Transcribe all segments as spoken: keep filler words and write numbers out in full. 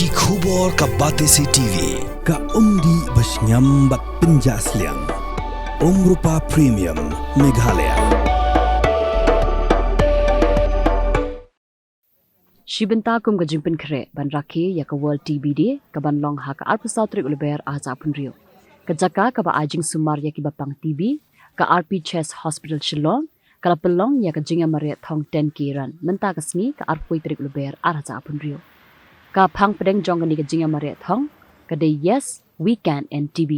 Ki khubor ka Batesi T V, ka umdih ba shngiam bad pynjah sliang. Umrupa Premium, Meghalaya. Shi bynta kum ka jingpynkhreh ban rakhe ïa ka World T B Day, ka ban long ha ka arphew saw tarik u Lber ar hajar arphew hynriew. Ka jaka kaba ai jingsumar ïa kiba pang T B, ka R P Chest Hospital Shillong, ka la pynlong ïa ka jingïamareh thong ten K run mynta ka sngi ka arphew tarik u Lber ar hajar arphew hynriew. Ka phang pdeng jong kane ka jingïamareh thong ka dei Yes, We Can End T B.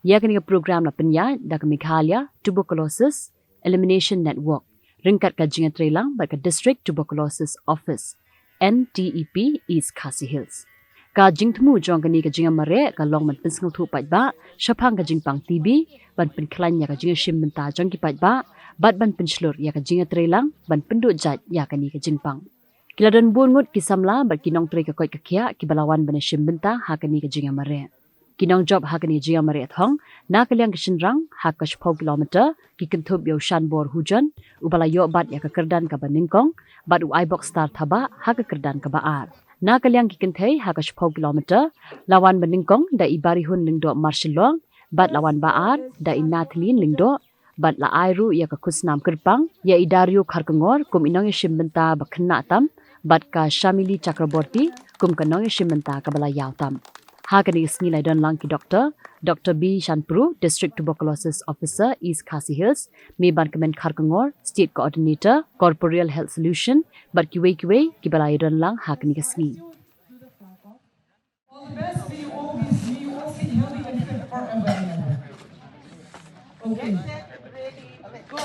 Ïa kane ka program la pynïaid da ka Meghalaya Tuberculosis Elimination Network ryngkat ka jingïatreilang bad ka District Tuberculosis Office, N T E P, East Khasi Hills. Ka jingthmu jong kane ka jingïamareh ka long ban pynsngewthuh paidbah shaphang ka jingpang T B, ban pynkhlaiñ ïa ka jingïashim bynta jong ki paidbah bad ban pynshlur ïa ka jingïatreilang ban pynduh jait ïa kane ka jingpang. Ki la don bun ngut ki samla bad ki nongtrei ka koit ka khiah kiba la wan ban ïashim bynta ha kane ka jingïamareh. Ki nongjop ha kane ka jingïamareh thong na ka liang ki shynrang ha ka shiphew kilometer ki kynthup ïa u Shanbor Hujon uba la ïoh bat ïa ka kyrdan kaba nyngkong bad u Aibok Star Thabah ha ka kyrdan kaba ar. Na ka liang ki kynthei ha ka shiphew kilometer la wan ba nyngkong da i Barihun Lyngdoh Marshillong bad la wan ba ar da i Nathlin Lyngdoh bad la ai ruh ïa ka khusnam kyrpang ïa i Dario Kharkongor kum i nongïashim bynta ba khynnah tam bad ka Shamili Chakraborty kum ka nongïashim bynta kaba la ïaw tam. Ha kane ka sngi la ïadon lang ki doktor, Doktor B Shanpru, District Tuberculosis Officer, East Khasi Hills, Meban Kmen Kharkongor, State Coordinator, Corporeal Health Solution, bad kiwei kiwei kiba la ïadon lang ha kane ka sngi. All the best. May you all be, may you all stay healthy and fit forever and ever. Okay. All the best.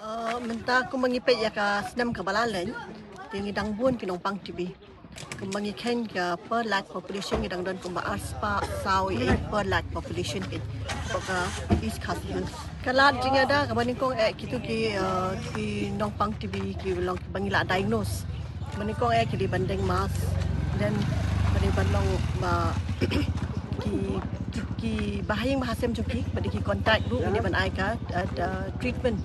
Uh, mynta kumba ngi peit ïa ka snem kaba la leit, te ngi dang bun ki nongpang T B. Kumba ngi kheiñ ka per lakh population ngi dang don kumba arspah saw ïa per lakh population ki. Ka East Khasi Hills. Ka lad jingïada kaba nyngkong eh kito ki, uh, ki nongpang T B ki long kiba ngi la diagnose. Ba nyngkong eh ki dei ban deng mask. Then ba dei ban long ba ki, ki, ki ba ha ïing ba ha sem jong ki, ba dei ki contact ruh, ngi dei ban ai ka, uh, treatment,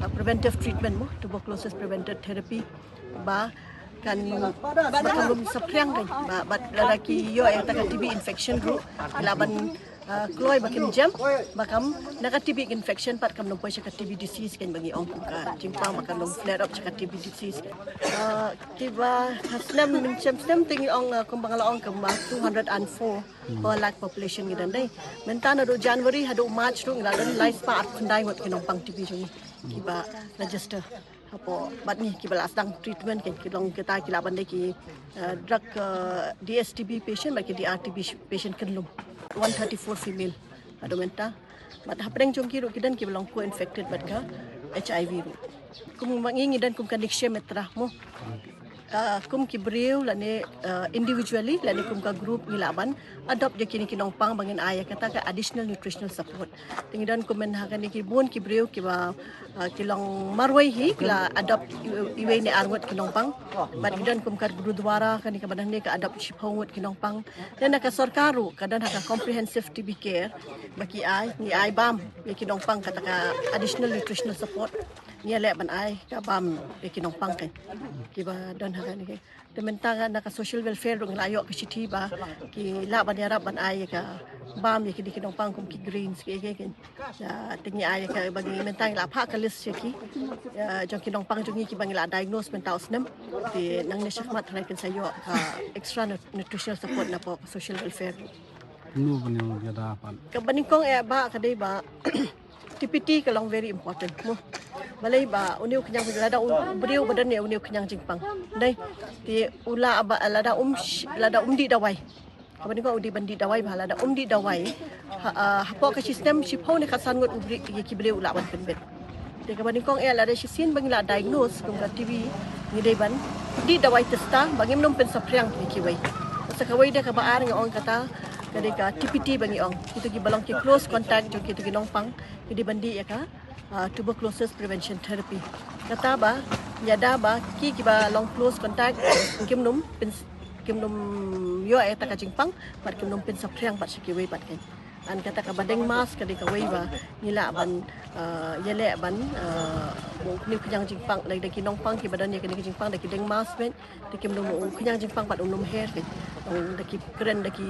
uh, preventive treatment mo, tuberculosis preventive therapy. Ba Kan ba kan ym saphriang kan ba, bad lada ki ïoh ïa kata ka T B infection ruh, lah ban, ah, kloi ba kin jem, ba kam na ka T B infection pat kam ym poi sha ka T B disease kan, ba ngi ong kum ka jingpang ba kan ym flare up sha ka T B disease. Ah, kiba ha snem, mynshem snem te ngi ong, ah, kumba nga la ong kumba two hundred and four per lakh population ngi don dei. Mynta naduh January haduh March ruh ngi la don lai spah arphew khyndai ngut ki nongpang T B jong ngi kiba register hapoh bad ngi, kiba la sdang treatment kan, ki long kita ki lah ban dei ki, eh, drug, eh, D S T B patient bad ki D R T B patient kynlum. One thirty-four female haduh mynta. Bad hapdeng jong ki ruh ki don kiba long co-infected bad ka H I V ruh. Kum ma ngi, ngi don kum ka Nikshay Mitra mo. Ah, kum ki briew lane, ah, individually lane kum ka group ngi lah ban adopt ïa kine ki nongpang ba ngin ai ïa kata ka additional nutritional support. Te ngi don kum mynta ha kane ki bun ki briew kiba, ah, ki long marwei hi, ki la adopt i-, iwei ne ar ngut ki nongpang. Bad ngi don kum ka Gurudwara kane kaba don hangne ka adopt shiphew ngut ki nongpang. Te na ka sorkar ruh ka don ha ka comprehensive T B care ba ki ai, ngi ai bam ïa ki nongpang kata ka additional nutritional support. Ngi leh ban ai ka bam ïa ki nongpang kan kiba don ha kane. Te mynta na ka social welfare ruh ngi la ïoh ka shithi ba ki lah ban ïarap ban ai ïa ka bam ïa kine ki nongpang kum ki greens ki, ki, ki. Te ngi ai ïa ka ba ngi mynta ngi la phah ka list ïa ki, ïa jong ki nongpang jong ngi kiba ngi la diagnose mynta u snem. Te nangne shakhmat tharai kin sa ïoh ka extra nu-, nutritional support napoh ka social welfare. Kumno ban ïoh ïada pat? Kaba nyngkong eh ba ka dei ba T P T ka long very important mo. Balei ba une u khñiang, lada u briew ba don ïa une u khñiang jingpang, dei, te u lah ba lada um sh-, lada um dih dawai. Kaba nyngkong u dei ban dih dawai, ba lada um dih dawai ha, ah, hapoh ka shi snem shiphew ne khatsan ngut u briew, ïa ki briew u lah ban pynbit. Te kaba nyngkong eh lada shisien ba ngi la diagnose kum ka T B ngi dei ban dih dawai tista ba ngim nym pynsaphriang ïa kiwei. Sa kawei de kaba ar ngi ong kata ka dei ka T P T ba ngi ong. Kito kiba long ki close contact jong kito ki nongpang ki dei ban dih ïa ka, ah, tuberculosis prevention therapy. Kata ba ïada ba ki kiba long close contact kim nym pyn-, kim nym ïoh ïa kata ka jingpang bad kim nym pynsaphriang bad sha kiwei bad kan. An kata kaba deng mask ka dei kawei ba ngi lah ban, ah, ïaleh ban, ah, ba une u khñiang jingpang, lada ki nongpang kiba don ïa kane ka jingpang da ki deng mask bad te kim nym, u khñiang jingpang pat um nym her te. Da ki kren, da ki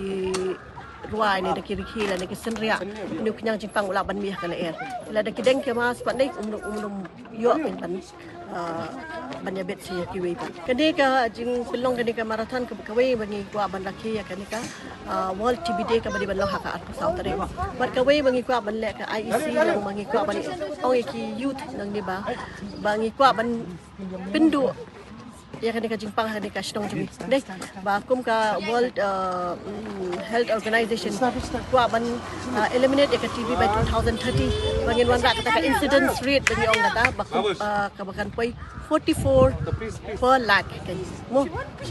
rwai ne da ki rikhi lane ki synriah, une u khñiang jingpang u lah ban mih ha ka lyer. Lada ki deng ki mask pat ne um nym, um nym ïoh kan ban, ah, ban ïabit sha ïa kiwei pat. Kane ka jingpynlong kane ka marathon ka, kawei ba ngi kwah ban rakhe ïa kane ka, ah, World T B Day kaba dei ban long ha ka arphew saw tarik. Bad kawei ba ngi kwah ban leh ka I E C, long ba ngi kwah ban ong ïa ki youth nangne ba, ba ngi kwah ban pynduh ïa kane ka jingpang ha kane ka shnong jong ngi. Dei ba kum ka World, uh, mm, Health Organization kwah ban, uh, eliminate ïa ka T B by two thousand thirty. Ba ngin wanrah kata ka incidence rate ba ngi ong kata ba kum, uh, kaba kan poi forty-four per lakh kan. Mo,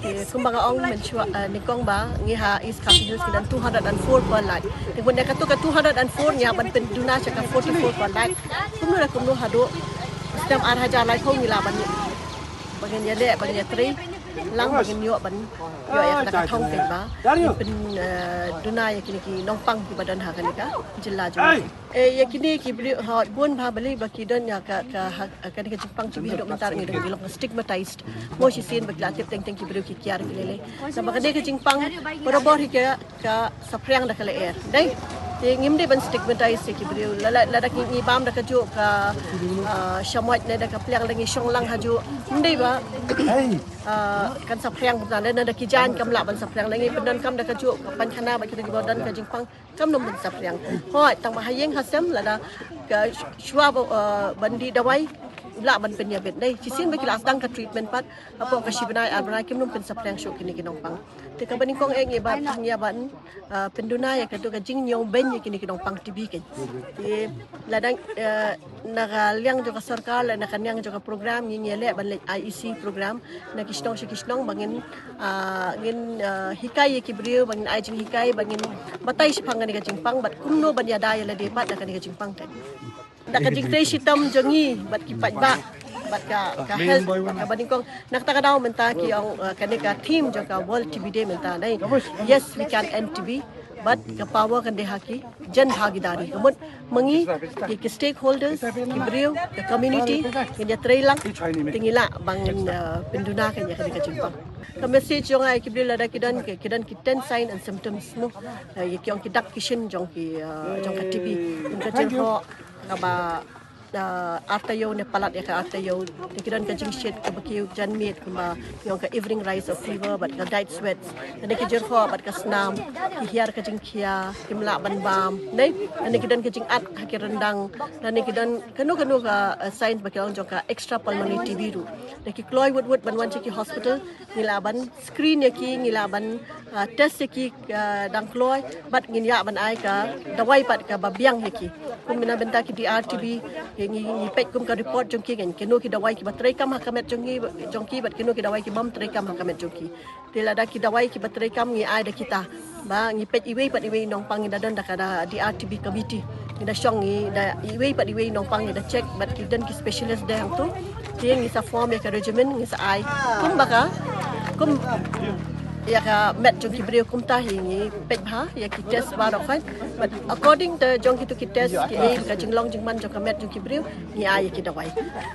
eh, kumba nga ong mynshuwa, uh, nyngkong ba ngi ha East Khasi Hills ngi don two hundred and four per lakh. Te kumne katu ka two hundred and four ngi hap ban pynduna sha ka forty-four per lakh. Kumno la kumno haduh snem ar hajar laiphew ngi lah ban ïa ba ngin ïaleh ban ïatrei lang ba ngin ïoh ban ïoh ïa kata ka thong kan ba ngin pyn, eh, duna ïa kine ki nongpang kiba don ha kane ka jylla jong ngi. Eh, ïa kine ki briew ha bun bha balei ba ki don ïa ka, ka ha kane ka jingpang T B haduh mynta ngi dang ki long stigmatized. Mo shisien ba ki la tip teng teng ki briew ki kiar ki lei lei. Sa ba kane ka jingpang barabor hi ka ka saphriang da ka lyer. Dei, te ngim dei ban stigmatize ïa ki briew. Lada, lada ki ngi bam da kajuh ka, ah, shamoit ne da ka pliang da ngi shong lang hajuh. Ym dei ba, ah, kan saphriang kumta, lada da ki jaiñ kam lah ban saphriang, da ngi pyndonkam da kajuh ka painkhana ba kita kiba don ka jingpang kam nym ban saphriang. Hooid, tang ba ha ïing ha sem lada ka shuwa ba, ah, ban dih dawai u lah ban pynïabit. Dei, shisien ba ki la sdang ka treatment pat hapoh ka shi bnai ar bnai kim nym pynsaphriang shuh kine ki nongpang. Te kaba nyngkong eh ngi ba ngi ban, ah, pynduna ïa katu ka jingñiew beiñ ïa kine ki nongpang T B kan. Te lada, eh, na ka liang jong ka sorkar lane na ka liang jong ka program ngi ngi leh ban leh I E C program na ki shnong sha ki shnong ba ngin, ah, ngin, ah, hikai ïa ki briew, ba ngin ai jinghikai, ba ngin batai shaphang kane ka jingpang bad kumno ban ïada ïa lade pat da kane ka jingpang kan. Da ka jingtrei shitom jong ngi bad ki paidbah Bad ka, ka health, ka banyngkong. Na kata ka daw mynta ki ong, uh, kane ka theme jong ka World T B Day mynta, nai, "Yes, we can end T B." Bad ka power kan dei ha ki jan bhagidari. Ka mut ma ngi ki, ki stakeholders, ki briew, ka community, ngin ïatreilang, te ngi lah ban, uh, pynduna kane ka, kane ka jingpang. Ka message jong nga ïa ki briew, lada ki don ki, ki don ki ten sign and symptoms mo. Uh, ïa ki ong ki dak ki shin jong ki, uh, jong ka T B. Kum ka jingkhoh, kaba, uh, ar taïew ne palat ïa ka ar taïew. Te ki don ka jingshit kaba kiew janmiet, kumba ngi ong ka evening rise of fever, bad ka night sweats. Lane ki jingkhoh bad ka snam, ki hiar ka jingkhia, kim lah ban bam, nai? Lane ki don ka jingat ha ki ryndang, lane ki don kano kano ka, uh, signs ba ki ong jong ka extra pulmonary T B ruh. Lada ki kloi wut wut ban wan sha ki hospital, ngi lah ban screen ïa ki, ngi lah ban, uh, test ïa ki, uh, dang kloi, bad ngin ïa ban ai ka dawai pat kaba biang ïa ki. Kum na bynta ki D R T B, ngi, ngi peit kum ka report jong ki, kan, kino ki dawai kiba treikam ha ka met jong ki, jong ki, bad kino ki dawai ki bym treikam ha ka met jong ki. Te lada ki dawai kiba treikam ngi ai da kita. Ba ngi peit iwei pat iwei i nongpang, ngi da don da ka, da D R T B committee. Ngi da shong, ngi da iwei pat iwei i nongpang ngi da check, bad ki don ki specialist de hangto. Te ngi sa form ïa ka regimen, ngi sa ai. Kumba ka, kum ïa ka met jong ki briew kumta hi ngi peit bha ïa ki test baroh khoit. Bad according to jong kito ki test, ki ei ka jinglong jingman jong ka met jong ki briew, ngi ai ïa ki dawai.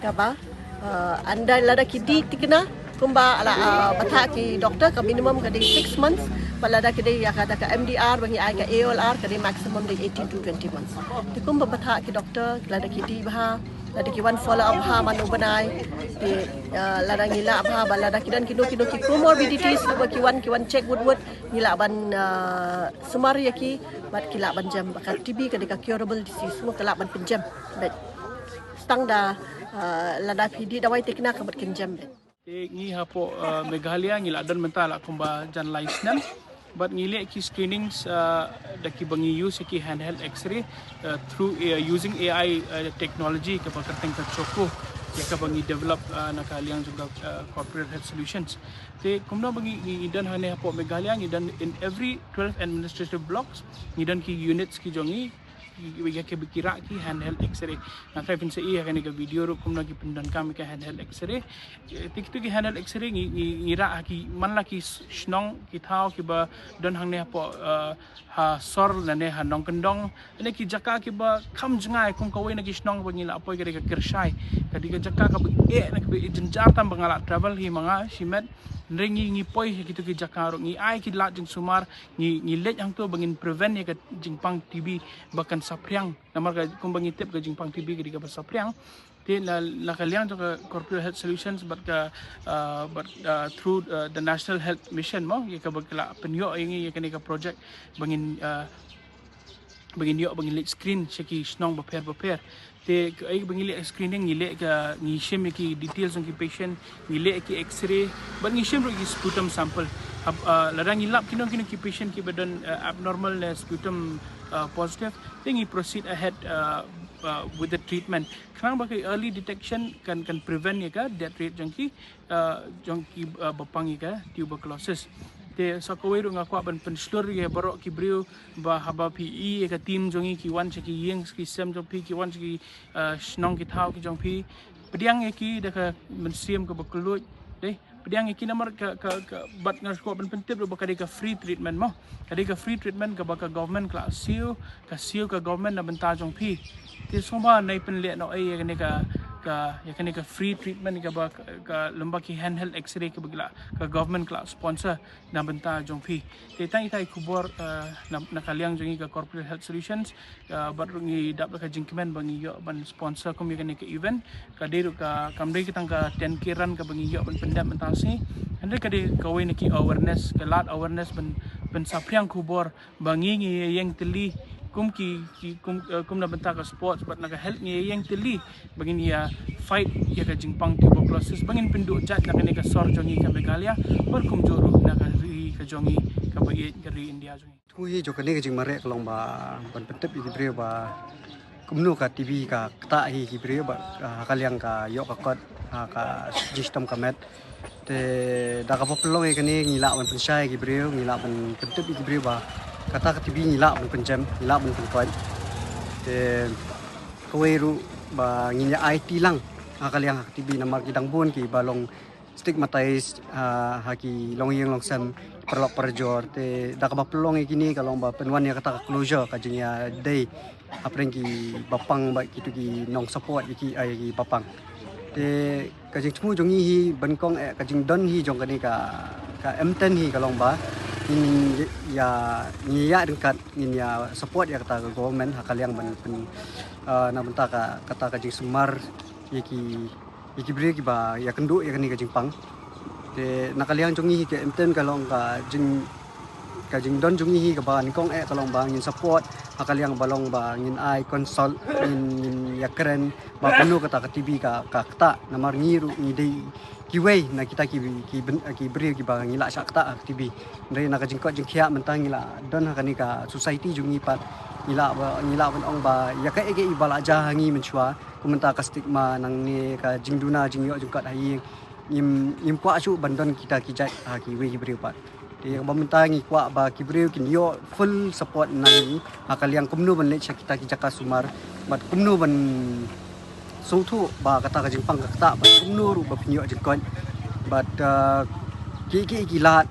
Kaba, uh, ynda lada ki dih thikna, kumba la, uh, bthah ki doctor, ka minimum ka dei six months. Bad lada ki dei ïa ka, da ka M D R, ba ngi ai ka A O L R, ka dei maximum dei eighteen to twenty months. Te kumba bthah ki doctor, lada ki dih bha, lada ki wan follow up bha man u bnai. Te, uh, lada ngi lah bha, ba lada ki don kino kino ki comorbidities, ba ki wan, ki wan check wut wut, ngi lah ban, uh, sumar ïa ki, bad ki lah ban jem, ba ka T B ka dei ka curable disease, mo, ka lah ban pynjem. Bad tang da, uh, lada phi dih dawai thikna ka mut kan jem bad. Te ngi hapoh, uh, Meghalaya ngi la don mynta la kumba jan lai snem. Bad ngi leh ki screenings, uh, da kiba ngi use ki handheld X-ray, uh, through, uh, using A I, uh, technology kaba kyrteng ka Choco, ïa kaba ngi develop, uh, na ka liang jong ka, uh, Corporeal Health Solutions. Te kumno ba ngi, ngi don hangne hapoh Meghalaya, ngi don in every twelve administrative blocks, ngi don ki units ki jong ngi, ïa kiba ki rah ki handheld X-ray. Nga tharai phin sa ïohi ha kane ka video ruh kumno ki pyndonkam ïa ka handheld X-ray. Te kito ki handheld X-ray ngi, ngi, ngi rah ha ki, man la ki shnong, ki thaw kiba don hangne hapoh, uh, ha sor lane ha nongkyndong. Lane ki jaka kiba kham jngai, kum kawei na ki shnong ba ngi la poi ka dei ka Kyrshai. Ka dei ka jaka kaba eh, na kaba eh jynjar tam ba nga la travel hi ma nga shimet. Hynrei ngi, ngi poi ha kito ki jaka ruh, ngi ai ki lad jingsumar, ngi, ngi leit hangto ba ngin prevent ïa ka jingpang T B ba kan saphriang. Namar ka, kumba ngi tip, ka jingpang T B ka dei kaba saphriang. Te na, na ka liang jong ka Corporeal Health Solutions bad ka, uh, bad, uh, through, uh, the National Health Mission, mo, ïa kaba ki la pynïoh ïa ngi ïa kane ka project ba ngin, uh, ba ngin ïoh, ba ngin leit screen sha ki shnong bapher bapher. Te kaei ba ngi leh screening, ngi leh ka, ngi shim ïa ki details jong ki patient, ngi leh ki X-ray, bad ngi shim ruh ki sputum sample. Hap, uh, lada ngi lap kino kino ki patient kiba don, uh, abnormal ne sputum, uh, positive, te ngi proceed ahead, uh, uh, with the treatment. Khnang ba ka early detection kan, kan prevent ïa ka death rate jong ki, uh, jong ki, uh, ba pang ïa ka tuberculosis. Te sa kawei ruh nga kwah ban pynshlur ïa baroh ki briew ba haba phi ïohi ïa ka team jong ngi ki wan sha ki ïing ki sem jong phi, ki wan sha ki, uh, shnong ki thaw ki jong phi, pdiang ïa ki da ka mynsiem kaba kylluid. Dei, pdiang ïa ki namar ka, ka, ka, bad nga kwah ban pyntip ruh ba ka dei ka free treatment, mo. Ka dei ka free treatment kaba ka government ka la siew, ka siew ka government na bynta jong phi. Te sngewbha nai pynleh noh ei ïa kane ka, ka, ïa kane ka free treatment kaba ka, ka lymba ki handheld X-ray kaba ki la, ka government ka la sponsor na bynta jong phi. Te tang ita i khubor, uh, na, na ka liang jong ngi ka Corporeal Health Solutions, uh, bad ruh ngi dap da ka jingkmen ba ngi ïoh ban sponsor kum ïa kane ka event. Ka dei ruh ka, kam dei ka tang ka ten K run kaba ngi ïoh ban pyndep mynta shi. Hynrei ka dei kawei na ki awareness, ka lad awareness ban, ban saphriang khubor ba ngi ngi ïeng tylli kum ki, ki kum, eh, kum na bynta ka sports bad na ka health ngi ïeng tylli ba ngin ïa fight ïa ka jingpang tuberculosis, ba ngin pynduh jait na kane ka sor jong ngi ka Meghalaya, bad kumjuh ruh na ka ri ka jong ngi kaba ïeit, ka ri India jong ngi. Tnga hi jong kane ka jingmareh ka long ba ban pyntip ïa ki briew ba kumno ka T B ka ktah hi ki briew ba, ah, ha ka liang ka ïoh ka kot, ah, ka jingshitom ka met. Te da kaba pynlong ïa kane ngi lah ban pynshai ïa ki briew, ngi lah ban pyntip ïa ki briew ba kata ka T B ngi lah ban pynjem, ngi lah ban pynkoit. Te kawei ruh ba ngin ïa aiti lang ha ka liang ha ka T B namar ki dang bun kiba long stigmatized ha, ha ki longïing longsem, paralok parajor. Te da kaba pynlong ïa kine ka long ba pynwan ïa kata ka closure, ka jingïadei hapdeng kiba pang bad kito ki nong support ïa ki, ai, kiba pang. Te ka jingthmu jong ngi hi, ba nyngkong eh ka jingdon hi jong kane ka, ka M ten hi ka long ba ngin ïa, ngin ïa ryngkat, ngin ïa support ïa kata ka government ha ka liang ban pyn, ah, na bynta ka, kata ka jingsumar ïa ki, ïa ki briew kiba ïakynduh ïa kane ka jingpang. Te na ka liang jong ngi hi ka M ten ka long ka jing, ka jingdon jong ngi hi kaba nyngkong eh ka long ba ngin support ha ka liang ba long ba ngin ai consult, ngin, ngin ïakren ba kumno kata ka T B ka, ka ktah, namar ngi ruh ngi dei kiwei na kita ki, ki, ben, ki briew kiba ngi la shah ktah ha ka T B. Hynrei na ka jingkoit jingkhiah mynta ngi la don ha kane ka society jong ngi pat, ngi la ba, ngi la ban ong ba ïa kaei kaei ba la jia ha ngi mynshuwa, kum mynta ka stigma nangne, ka jingduna jingïoh jingkot ha ïing, ngim, ngim kwah shuh ban don kita ki jait ha kiwei ki briew pat. Te kaba mynta ngi kwah ba ki briew kin ïoh full support na ngi ha ka liang kumno ban leit sha kita ki jaka sumar bad kumno ban sngewthuh ba kata ka jingpang ka ktah bad kumno ruh ba phin ïoh jingkoit bad, ah, kiei kiei ki lad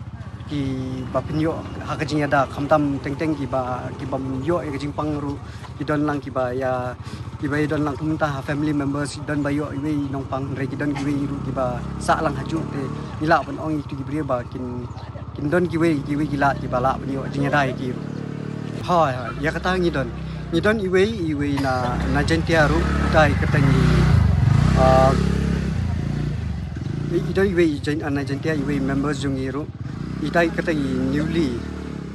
kiba phin ïoh ha ka jingïada, khamtam teng teng kiba, kibym ïoh ïa ka jingpang ruh ki don lang kiba ïa, kiba ïa don lang kum mynta ha family members, don ba ïoh iwei i nongpang, hynrei ki don kiwei ruh kiba sah lang hajuh. Te ngi lah ban ong ïa kito ki briew ba kin, kin don kiwei, kiwei ki lad kiba lah ban ïoh jingïada ïa ki ruh. Hooid, hooid, ïa kata ngi don. Ngi don iwei, iwei na, na Jaintia ruh, ita i kyrteng i, ah, i, i don iwei i Jain-, na Jaintia, iwei members jong ngi ruh. Ita i kyrteng i Newly.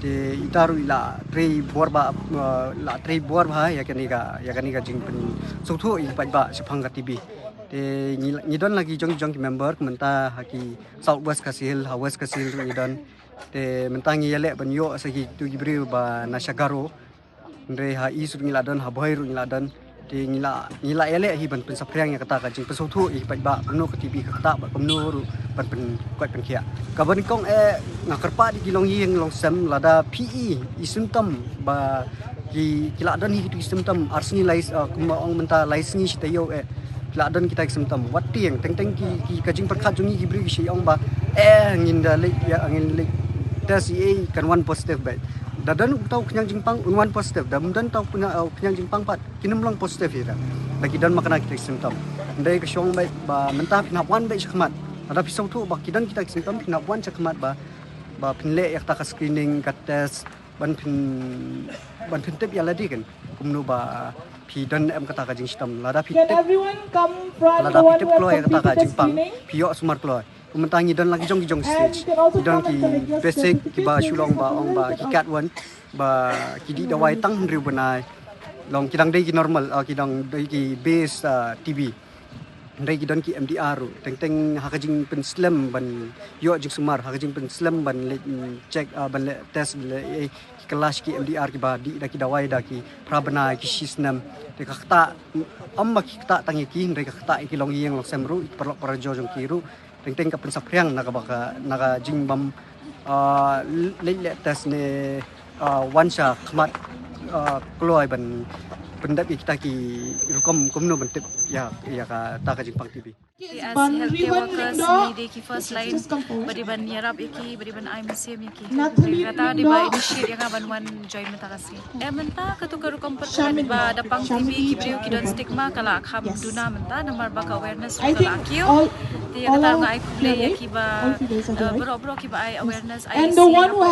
Te ita ruh i la trei bor bha, eh, la trei bor bha ïa kane ka, ïa kane ka jingpynsngewthuh ïa ki paidbah shaphang ka T B. Te ngi, ngi don la ki jong, jong ki member, mynta ha ki South West Khasi Hills, ha West Khasi Hills ruh ngi don. Te mynta ngi ïaleh ban ïoh sa kito ki briew ba na sha Garo. Hynrei ha East ruh ngi la don, ha Bhoi ruh ngi la don. Te ngi la, ngi la ïaleh hi ban pynsaphriang ïa kata ka jingpynsngewthuh ïa ki paidbah kumno ka T B ka ktah bad kumno ruh ban pynkoit pynkhiah. Kaba nyngkong eh nga kyrpad ïa ki longïing longsem, lada phi i i symptom ba ki, ki la don hi kito ki symptom ar sngi lai, eh, kumba ong mynta lai sngi shi taïew eh ki la don kita ki symptom. Wat tieng, teng teng ki, ki ka jingpyrkhat jong ngi ki briew ki shu ong ba, eh, ngin da leit ïa, ngin leit test ïa, kan wan positive beit. Da don uta u khñiang jingpang un wan positive, da ym don uta u khñiang, u khñiang jingpang pat kin ym long positive ïa da. Da ki don makna kita ki symptom. Hynrei ka shong beit ba mynta phin hap wan beit shakhmat. Lada phi sngewthuh ba ki don kita ki symptom phin hap wan shakhmat ba, ba phin leh ïa kata ka screening, ka test, ban phin, ban phin tip ïa lade kan kumno ba phi don em kata ka jingshitom. Lada phi tip, lada phi tip kloi ïa kata ka jingpang, phi ïoh sumar kloi. Kumta ngi don la ki jong ki jong stage. Ngi don ki basic kiba shu long ba ong ba ki kat wan ba ki dih dawai tang hynriew bnai. Long ki dang dei ki normal, ah, ki dang dei ki base, ah, T B. Hynrei ki don ki M D R ruh. Teng teng ha ka jingpynslem ban ïoh jingsumar, ha ka jingpynslem ban leit, mm, check, ah, ban leit test, ban leit, eh, ki kylla ki M D R kiba dih da ki dawai da ki phra bnai, ki shi snem. Te ka ktah, ym ba ki ktah tang ïa ki, hynrei ka ktah ïa ki longïing longsem ruh, ki paralok parajor jong ki ruh. Teng teng ka pynsaphriang na kaba ka, na ka jingbym, ah, leit leh test ne, ah, wan shakhmat, ah, kloi ban pyndep ïa kita ki rukom kumno ban tip ïa, ïa kata ka jingpang T B. As healthcare workers ngi dei ki first line ba dei ban ïarap ïa ki, ba dei ban ai mynsiem ïa ki. Kata dei ba initiate ïa nga ban wan join mynta ka sngi. Eh, mynta katu ka rukom pyrkhat ba da pang T B ki briew ki don stigma ka la kham duna mynta namar ba ka awareness ruh ka la kiew. Te ïa kata nga ai khublei ïa kiba, eh, baroh baroh kiba ai awareness, ai ïa ka program.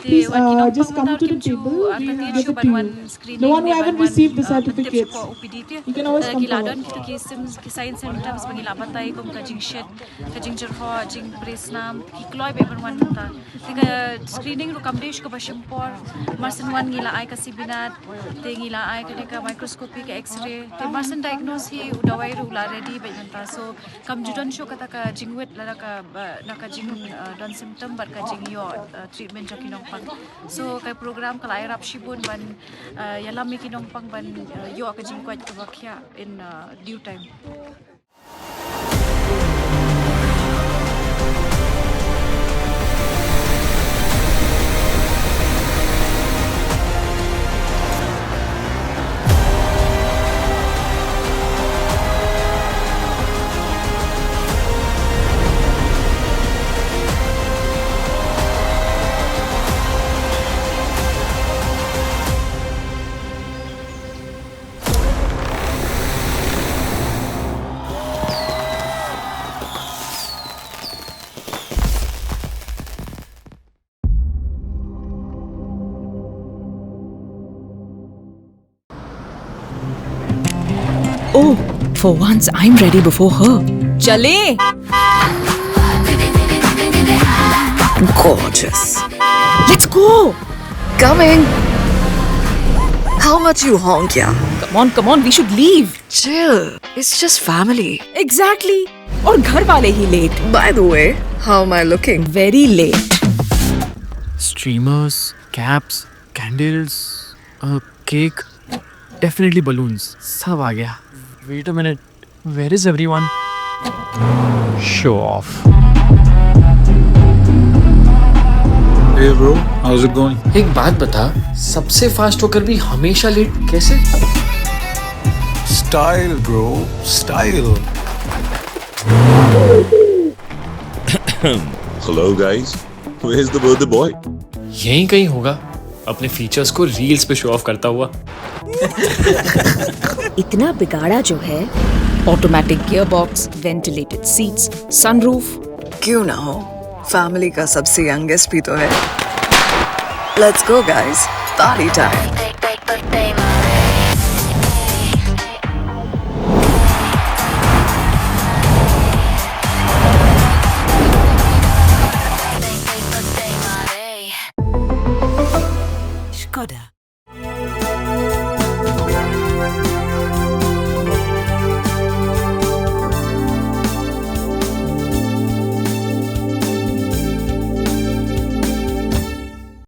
Te wat ki nongpang mynta kim ju, ah, ka tien shuh ban wan screening ne ban wan, ah, pyntip sha ka O P D te. Lada ki la don kita ki sim-, ki sign symptoms ba ngi la batai kum ka jingshit, ka jingjyrhoh, jingpre snam, ki kloi beit ban wan mynta. Te ka screening ruh kam dei shuh kaba shim por. Marsien wan ngi la ai ka sibilat, te ngi la ai kane ka microscopy, ka X-ray. Te marsien diagnose hi u dawai ruh u la ready beit mynta. So kam ju don shuh kata ka jingwit lada ka, ba, na ka jing, uh, don symptom bad ka jingïoh, uh, treatment jong ki nongpang. So ka program ka la ïarap shibun ban, uh, ïalam ïa ki nongpang ban, uh, ïoh ka jingkoit kaba khiah in, uh, due time. For once, I'm ready before her. चले। Gorgeous. Let's go. Coming. How much you honk, yeah? Come on, come on, we should leave. Chill. It's just family. Exactly. और घर वाले ही late. By the way, how am I looking? Very late. Streamers, caps, candles, a cake, definitely balloons. सब आ गया. Wait a minute. Where is everyone? Show off. Hey bro, how's it going? एक बात बता, सबसे फास्ट होकर भी हमेशा लेट कैसे? Style, bro, style. Hello, guys. Where's the birthday boy? यहीं कहीं होगा, अपने फीचर्स को रील्स पे शो ऑफ करता हुआ. इतना बिगाड़ा जो है. Automatic gearbox, ventilated seats, sunroof. क्यों ना हो, फैमिली का सबसे यंगेस्ट भी तो है. Let's go, guys. Party time.